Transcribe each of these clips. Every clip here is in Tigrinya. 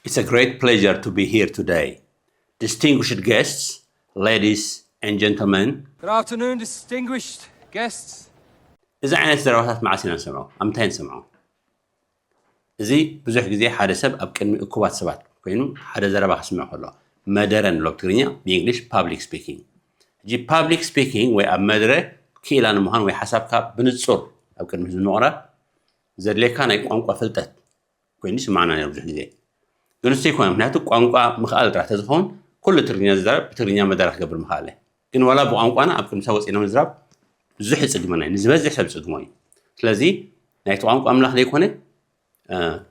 It's a great pleasure to be here today. Distinguished guests, ladies and gentlemen. Good afternoon, distinguished guests. እዚ ዓይነት ዘረባታት መዓስ ኢና ንሰምዖ? ኣብ ምንታይ ንሰምዖ? እዚ ብዙሕ ግዜ ሓደ ሰብ ኣብ ቅድሚ እኩባት ሰባት ኮይኑ ሓደ ዘረባ ክስምዕ ከሎ፣ መደረ ንብሎ ብትግርኛ፣ ብእንግሊሽ public speaking። ሕጂ public speaking ወይ ኣብ መድረ ክኢላ ንምዃን ወይ ሓሳብካ ብንጹር ኣብ ቅድሚ ህዝቢ ምቕራብ ዘድልየካ ናይ ቋንቋ ፍልጠት ኮይኑ ይስማዕና ነይሩ ብዙሕ ግዜ። ግን እሱ ይኮነ፣ ምክንያቱ ቋንቋ ምኽኣል ጥራሕ ተዝኸውን ኩሉ ትግርኛ ዝዛረብ ብትግርኛ መደረ ክገብር ምኽኣለ። ግን ዋላ ብቋንቋና ኣብ ቅድሚ ሰብ ወፂና ምዝራብ ብዙሕ ይፅግመና እዩ፣ ንዝበዝሕ ሰብ ዝፅግሞ እዩ። ስለዚ ናይቲ ቋንቋ ኣምላኽ ዘይኮነ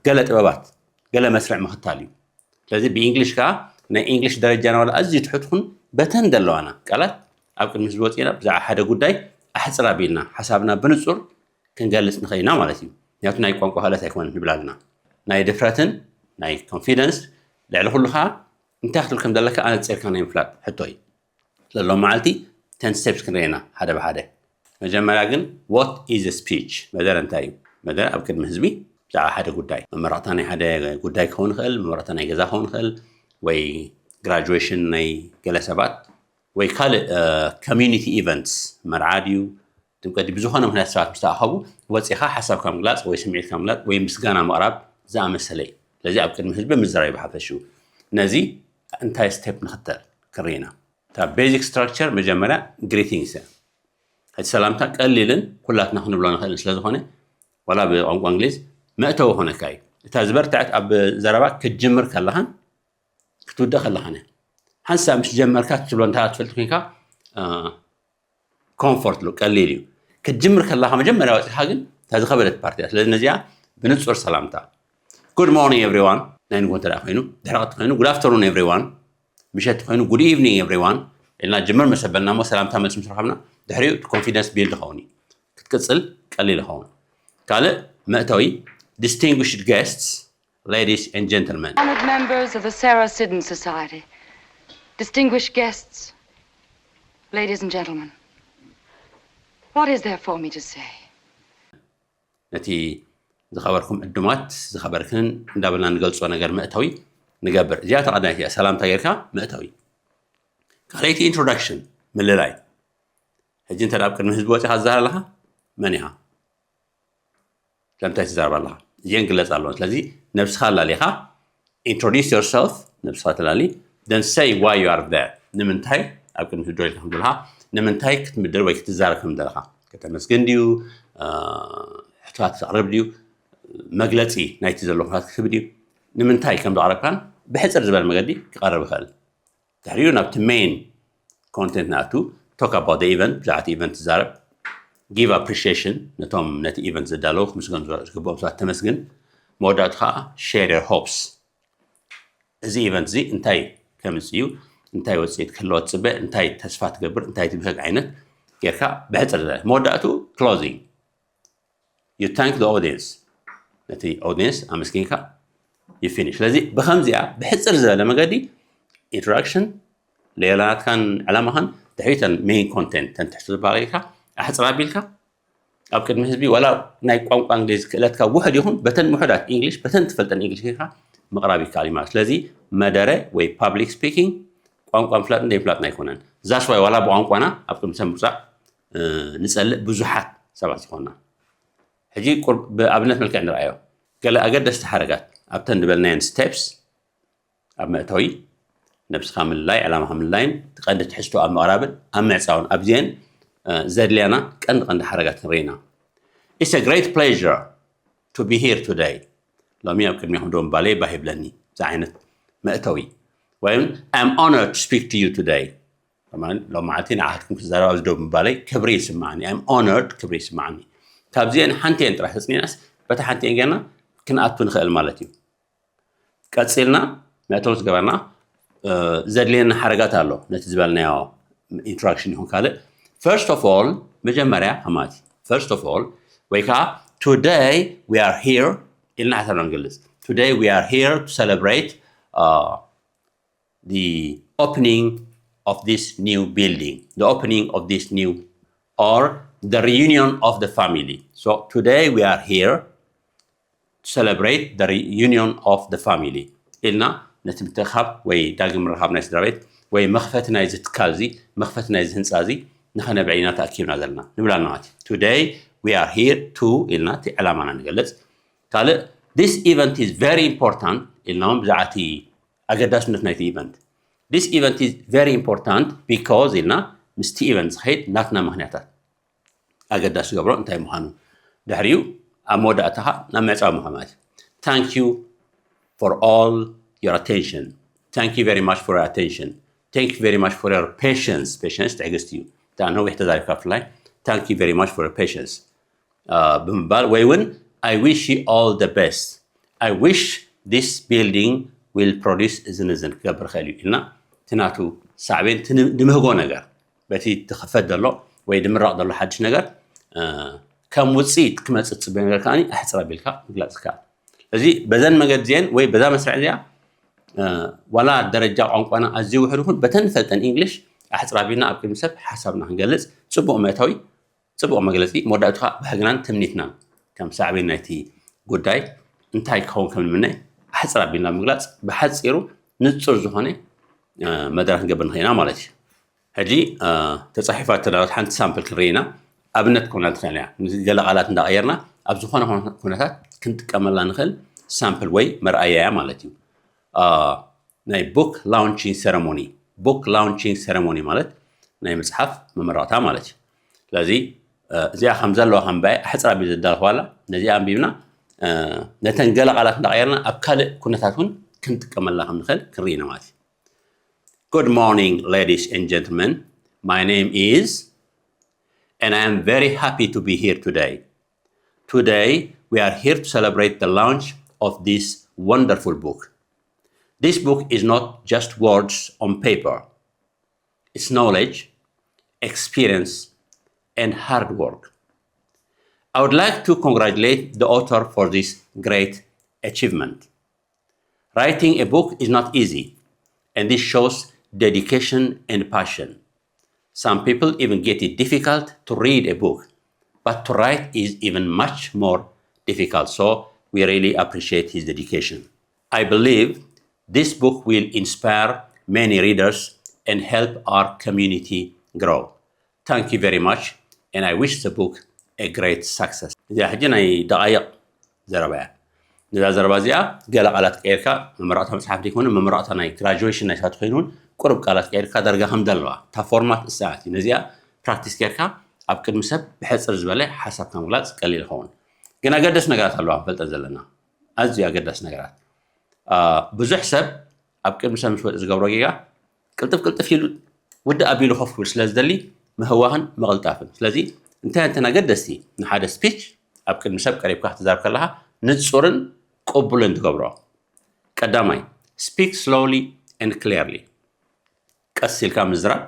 ገለ ጥበባት ገለ መስርዕ ምኽታል እዩ። ስለዚ ብእንግሊሽ ከዓ ናይ እንግሊሽ ደረጃና ዋላ ኣዝዩ ትሑት ኹን በተን ዘለዋና ቃላት ኣብ ቅድሚ ህዝቢ ወፂና ብዛዕባ ሓደ ጉዳይ ኣሕፅር ኣቢልና ሓሳብና ብንፁር ክንገልፅ ንኽእል ኢና ማለት እዩ። ምክንያቱ ናይ ቋንቋ ክእለት ኣይኮነን ንብል ኣለና። ናይ ድፍረትን ናይ ኮንፊደንስ ልዕሊ ኩሉ ከዓ እንታይ ክትብል ከም ዘለካ ኣነፂርካ ናይ ምፍላጥ ሕቶ እዩ። ስለሎም መዓልቲ ten steps ክንርኤና ሓደ ብሓደ። መጀመርያ ግን what is a speech? መደረ እንታይ እዩ? መደረ ኣብ ቅድሚ ህዝቢ ብዛዕባ ሓደ ጉዳይ፣ መመረቕታ ናይ ሓደ ጉዳይ ክኸውን ይኽእል፣ መመረቕታ ናይ ገዛ ክኸውን ይኽእል፣ ወይ ግራጁዌሽን ናይ ገለ ሰባት፣ ወይ ካልእ ኮሚኒቲ ኢቨንትስ፣ መርዓ ድዩ፣ ድምቀት ድዩ፣ ብዝኾነ ምክንያት ሰባት ምስ ተኣኸቡ ወፂኻ ሓሳብካ ምግላፅ ወይ ስምዒትካ ምግላፅ ወይ ምስጋና ምቕራብ ዝኣመሰለ እዩ። ስለዚ ኣብ ቅድሚ ህዝቢ ምዝራብ እዩ ብሓፈሽኡ። ነዚ እንታይ ስቴፕ ንኽተል ክርኢና። እታ ቤዚክ ስትራክቸር መጀመርያ ግሪቲንግስ እያ። ሕጂ ሰላምታ ቀሊልን ኩላትና ክንብሎ ንኽእልን ስለ ዝኾነ ዋላ ብቋንቋ እንግሊዝ መእተዊ ኮነካ እዩ። እታ ዝበርትዐት ኣብ ዘረባ ክትጅምር ከለኻን ክትውድእ ከለኻን እያ። ሓንሳብ ምስ ጀመርካ ትብሎ እንተ ትፈልጥ ኮንካ ኮምፎርት ሉ ቀሊል እዩ። ክትጅምር ከለኻ መጀመርያ ወፂኻ ግን እታ ዝኸበደት ፓርቲ እያ። ስለዚ ነዚኣ ብንፁር ሰላምታ good morning everyone ናይ ንጎ እንተ ኮይኑ ድሕሪ ክቲ ኮይኑ good afternoon everyone ምሸት ኮይኑ good evening everyone ኢልና ጅምር መሰበልና እሞ ሰላምታ መልሲ ምስ ረኸብና ድሕሪኡ ኮንፊደንስ ቢልድ ይኸውን እዩ። ክትቅፅል ቀሊል ይኸውን። ካልእ መእተዊ distinguished guests ladies and gentlemen Honored members of the Sarah Siddon Society, distinguished guests, ladies and gentlemen, what is there for me to say? ነቲ ዝኸበርኩም ዕዱማት ዝኸበርክን እንዳበልና ንገልጾ ነገር መእተዊ ንገብር። እዚኣ ተቐዳይት እያ፣ ሰላምታ ጌርካ መእተዊ። ካልኣይቲ ኢንትሮዳክሽን ምልላይ። ሕጂ እንተ ኣብ ቅድሚ ህዝቢ ወፂኻ ትዛረብ ኣለኻ መን ኢኻ? ስለምንታይ ትዛረብ ኣለኻ? እዚአን ግለፅ ኣለዎ። ስለዚ ነብስኻ ኣላሊኻ introduce yourself ነብስኻ ተላሊ then say why you are there ንምንታይ ኣብ ቅድሚ ህዝቢ ደው ኢልካ ከም ዘለኻ ንምንታይ ክትምድር ወይ ክትዛረብ ከም ዘለኻ ከተመስግን ድዩ ሕቶታት ክተቕርብ ድዩ መግለፂ ናይቲ ዘሎ ኩነታት ክትህብ ድዩ ንምንታይ ከም ዘቕረብካን ብሕፅር ዝበለ መገዲ ክቐርብ ይኽእል ድሕሪኡ ናብቲ main content ንኣቱ talk about the event ብዛዕባ ኢቨንት ትዛረብ give appreciation ነቶም ነቲ ኢቨንት ዘዳለዉ ክምስገኑ ዝግብኦም ሰባት ተመስግን መወዳእቱ ከዓ share your hopes እዚ ኢቨንት እዚ እንታይ ከምፅ እዩ እንታይ ወፅኢት ክህልዎ ትፅበ እንታይ ተስፋ ትገብር እንታይ ትብህግ ዓይነት ጌርካ ብሕፅር ዝበለ መወዳእቱ closing you thank the audience ነቲ audience ኣመስጊንካ you finish ስለዚ ብከምዚኣ ብሕፅር ዝበለ መገዲ introduction ሌላትካን ዕላማኻን ድሕሪተን main content ተን ትሕቲ ዝበሃለካ ኣሕፅር ኣቢልካ ኣብ ቅድሚ ህዝቢ ዋላ ናይ ቋንቋ እንግሊዝ ክእለትካ ውሕድ ይኹን በተን ውሕዳት English በተን ትፈልጠን English ጌርካ ምቕራብ ይከኣል እዩ ማለት ስለዚ መደረ ወይ public speaking ቋንቋ ምፍላጥን ዘይምፍላጥን ኣይኮነን that's why ዋላ ብቋንቋና ኣብ ቅድሚ ሰብ ምውፃእ ንፀልእ ብዙሓት ሰባት ዝኾንና ሕጂ ብኣብነት መልክዕ ንርኣዮ ገለ ኣገደስቲ ሓረጋት ኣብተን ዝበልናየን steps ኣብ መእተዊ ነብስኻ ምልላይ ዕላማኻ ምልላይን ትቐንዲ ትሕዝቶ ኣብ ምቕራብን ኣብ ምዕፃውን ኣብዚአን ዘድልያና ቀንዲ ቀንዲ ሓረጋት ንርኢና It's a great pleasure to be here today ሎሚ ኣብ ቅድሚኹም ደው ምባለይ ባህ ይብለኒ እዚ ዓይነት መእተዊ ወይም I'm honored to speak to you today ሎም መዓልቲ ንዓትኩም ክዛረብ ኣብዚ ደው ምባለይ ክብሪ ይስማዓኒ I'm honored ክብሪ ይስማዓኒ ካብዚአን ሓንቲ እየን ጥራሕ ተፅኒናስ በታ ሓንቲ እየን ጌርና ክንኣቱ ንኽእል ማለት እዩ ቀፂልና መእተዊ ዝገበርና ዘድልየና ሓረጋት ኣሎ ነቲ ዝበልናዮ introduction ይኹን ካልእ first of all መጀመርያ ከማቲ first of all ወይ ከዓ today we are here ኢልና ሓሳብና ንገልፅ today we are here to celebrate uh, the opening of this new building, the opening of this new or the reunion of the family. So today we are here to celebrate the reunion of the family. ኢልና ነቲ ምትእኻብ ወይ ዳግም ምርኻብ ናይ ስድራ ቤት ወይ መኽፈቲ ናይዚ ትካል እዚ፣ መኽፈቲ ናይዚ ህንፃ እዚ ንኸነብዕል ኢና ተኣኪብና ዘለና ንብል ኣለና ማለት እዩ። Today we are here to ኢልና እቲ ዕላማና ንገልፅ። ካልእ this event is very important ኢልና እውን ብዛዕባ እቲ ኣገዳስነት ናይቲ event this event is very important because ኢልና ምስቲ event ዝኸይድ ናትና ምኽንያታት ኣገዳሲ ዝገብሮ እንታይ ምዃኑ ድሕሪኡ ኣብ መወዳእታ ኸዓ ናብ ምዕፃው ምዃኑ ማለት እዩ። Thank you for all your attention. Thank you very much for your attention. Thank you very much for your patience. Patience ትዕግስቲ እዩ። እታ ነዊሕ ተዛሪብካ ብፍላይ thank you very much for your patience ብምባል ወይ እውን I wish you all the best. I wish this building will produce እዝን እዝን ክገብር ኽእል እዩ ኢልና እቲ ናቱ ሳዕቤን ንምህጎ ነገር በቲ ትኽፈት ዘሎ ወይ ድምረቕ ዘሎ ሓድሽ ነገር ከም ውፅኢት ክመፅእ ትፅበዮ ነገር ከዓ ኣሕፅር ኣቢልካ ምግላፅ ይከኣል። እዚ በዘን መገዲ እዚአን ወይ በዛ መስርዕ እዚኣ ዋላ ደረጃ ቋንቋና ኣዝዩ ውሕድ ይኹን በተን ንፈልጠን ኢንግሊሽ ኣሕፅር ኣቢልና ኣብ ቅድሚ ሰብ ሓሳብና ክንገልፅ ፅቡቕ መእተዊ ፅቡቕ መግለፂ መወዳእቱ ከዓ ባህግናን ትምኒትናን ከም ሳዕቤን ናይቲ ጉዳይ እንታይ ክኸውን ከም ንምነ ኣሕፅር ኣቢልና ምግላፅ ብሓፂሩ ንፁር ዝኾነ መድረኽ ክንገብር ንኽእል ኢና ማለት እዩ። ሕጂ ተፃሒፋ እተዳለወት ሓንቲ ሳምፕል ክንርኢ ኢና። ኣብነት ክኾና ትኽእል እያ። ገለ ቃላት እንዳቐየርና ኣብ ዝኾነ ኩነታት ክንጥቀመላ ንኽእል ሳምፕል ወይ መርኣያ እያ ማለት እዩ። ናይ book launching ceremony book launching ceremony ማለት ናይ መፅሓፍ መመረቕታ ማለት እዩ። ስለዚ እዚኣ ከም ዘለዋ ከንበያ ኣሕፅር ኣቢል ዘዳለኽዋላ ነዚኣ ኣንቢብና ነተን ገለ ቃላት እንዳቐየርና ኣብ ካልእ ኩነታት እውን ክንጥቀመላ ከም ንኽእል ክንርኢ ኢና ማለት እዩ። Good morning, ladies and gentlemen. My name is, and I am very happy to be here today. Today, we are here to celebrate the launch of this wonderful book. This book is not just words on paper, it's knowledge, experience, and hard work. I would like to congratulate the author for this great achievement. Writing a book is not easy, and this shows dedication and passion. Some people even get it difficult to read a book, but to write is even much more difficult, so we really appreciate his dedication. I believe this book will inspire many readers and help our community grow. Thank you very much, and I wish the book a great success. እዚኣ ሕጂ ናይ ደቓይቕ ዘረባ እያ። ነዛ ዘረባ እዚኣ ገለ ቃላት ቀይርካ መመረቕታ መፅሓፍ ዘይኮነ መመረቕታ ናይ ግራጁዌሽን ናይ ሳቱ ኮይኑ እውን ቁሩብ ቃላት ቀይርካ ዳርጋ ከም ዘለዋ እታ ፎርማት እሳት እዩ። ነዚኣ ፕራክቲስ ጌርካ ኣብ ቅድሚ ሰብ ብሕፅር ዝበለ ሓሳብካ ምግላፅ ቀሊል ይኸውን። ግን ኣገደስ ነገራት ኣለዋ ክንፈልጠ ዘለና ኣዝዩ ኣገዳሲ ነገራት። ብዙሕ ሰብ ኣብ ቅድሚ ሰብ ምስ ወፀ ዝገብሮ ጌጋ ቅልጥፍ ቅልጥፍ ኢሉ ውድእ ኣቢሉ ኮፍ ክብል ስለ ዝደሊ ምህዋኽን ምቕልጣፍን። ስለዚ እንታይ እንተን ኣገደስቲ ንሓደ ስፒች ኣብ ቅድሚ ሰብ ቀሪብካ ክትዛረብ ከለኻ ንፁርን ቅቡልን ትገብሮ። ቀዳማይ speak slowly and clearly ቀስ ኢልካ ምዝራብ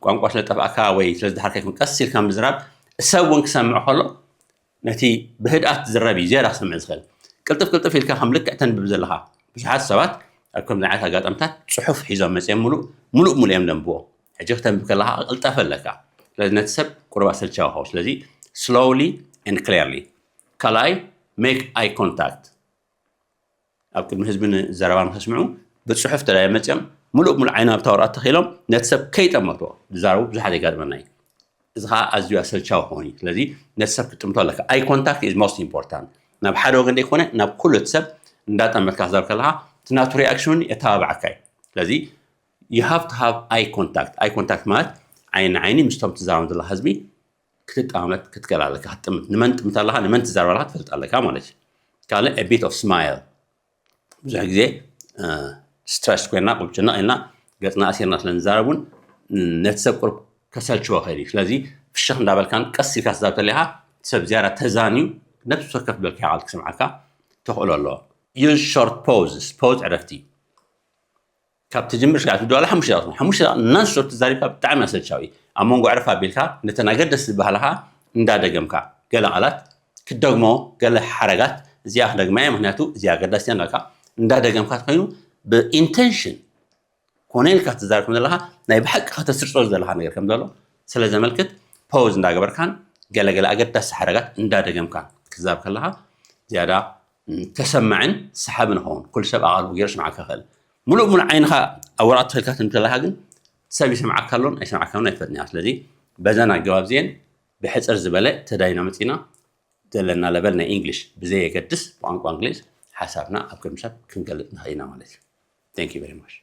ቋንቋ ስለ ጠፍኣካ ወይ ስለ ዝደሓርካ ይኮን ቀስ ኢልካ ምዝራብ ሰብ እውን ክሰምዕ ከሎ ነቲ ብህድኣት ዝረብ እዩ ዝያዳ ክሰምዕ ዝኽእል። ቅልጥፍ ቅልጥፍ ኢልካ ከም ልክዕ ተንብብ ዘለኻ ብዙሓት ሰባት ኣብ ከምዚ ዓይነት ኣጋጣሚታት ፅሑፍ ሒዞም መፅኦም ሙሉእ ሙሉእ ሙሉእ እዮም ደንብዎ። ሕጂ ክተንብብ ከለካ ቅልጠፍ ኣለካ። ስለዚ ነቲ ሰብ ቁሩብ ኣሰልቻዊ ይኸውን። ስለዚ slowly and clearly። ካልኣይ make eye contact ኣብ ቅድሚ ህዝቢ ንዘረባ ንኸስምዑ ብፅሑፍ ተዳዮ መፅኦም ሙሉእ ሙሉእ ዓይኖም ኣብታ ወረቐት ተኺሎም ነቲ ሰብ ከይጠመትዎ ዝዛረቡ ብዙሓት የጋጥመና እዩ። እዚ ከዓ ኣዝዩ ኣሰልቻዊ ክኸውን እዩ። ስለዚ ነቲ ሰብ ክትጥምቶ ኣለካ። Eye contact is most important። ናብ ሓደ ወገን ዘይኮነ ናብ ኩሉ እቲ ሰብ እንዳጠመትካ ክዛብ ከለካ እቲ ናቱ ሪኣክሽን እውን የተባብዓካ እዩ። ስለዚ you have to have eye contact። Eye contact ማለት ዓይኒ ንዓይኒ ምስቶም ትዛረቦም ዘለካ ህዝቢ ክትጠማመት ክትክእል ኣለካ። ክትጥምት ንመን ጥምት ኣለካ ንመን ትዛረብ ኣለካ ትፈልጥ ኣለካ ማለት እዩ። ካልእ a bit of smile ብዙሕ ግዜ ስትረስ ኮይና ቁጭና ኢልና ገፅና ኣሲርና ስለ ንዛረብ እውን ነቲ ሰብ ቁሩብ ከሰልችዎ ይኽእል እዩ። ስለዚ ፍሽኽ እንዳበልካን ቀስ ኢልካ ትዛብ ተለካ ሰብ ዝያዳ ተዛንዩ ነብሲ ወከፍ ዝበልካዮ ቃል ክሰምዓካ ተኽእሎ ኣለዎ። Use short pauses። ፖዝ ዕረፍቲ ካብ ትጅምር ሽጋዕ ትድዋላ ሓሙሽተ ደቂቕ ሓሙሽተ ደቂቕ ናንስቶፕ ተዛሪብካ ብጣዕሚ ኣሰልቻዊ እዩ። ኣብ መንጎ ዕረፍ ኣቢልካ ነተን ኣገደስቲ ዝበሃላ ከዓ እንዳደገምካ ገለ ቃላት ክትደግሞ ገለ ሓረጋት እዚኣ ክደግማ እየ ምክንያቱ እዚኣ ኣገዳሲ እያ እንዳበልካ እንዳደገምካ ተኮይኑ ብኢንቴንሽን ኮነ ኢልካ ትዛረብ ከም ዘለካ ናይ ብሓቂ ከተስርፆ ዘለካ ነገር ከም ዘሎ ስለ ዘመልክት ፖዝ እንዳገበርካን ገለገለ ኣገዳሲ ሓረጋት እንዳደገምካን ክትዛረብ ከለካ ዝያዳ ተሰማዕን ሰሓብን ይኸውን። ኩሉ ሰብ ኣቓልቦ ገይሩ ስምዓካ ክእል። ሙሉእ ሙሉእ ዓይንኻ ኣብ ወረቐት ተኸልካ ትንተለኻ ግን ሰብ ይሰምዓካ ኣሎን ኣይሰምዓካ ኣይፈጥን እያ። ስለዚ በዘን ኣገባብ እዚአን ብሕፅር ዝበለ ተዳይና መፂና ዘለና ለበል ናይ ኢንግሊሽ ብዘየገድስ ብቋንቋ እንግሊዝ ሓሳብና ኣብ ቅድሚ ሰብ ክንገልፅ ንኽእል ኢና ማለት እዩ። Thank you very much።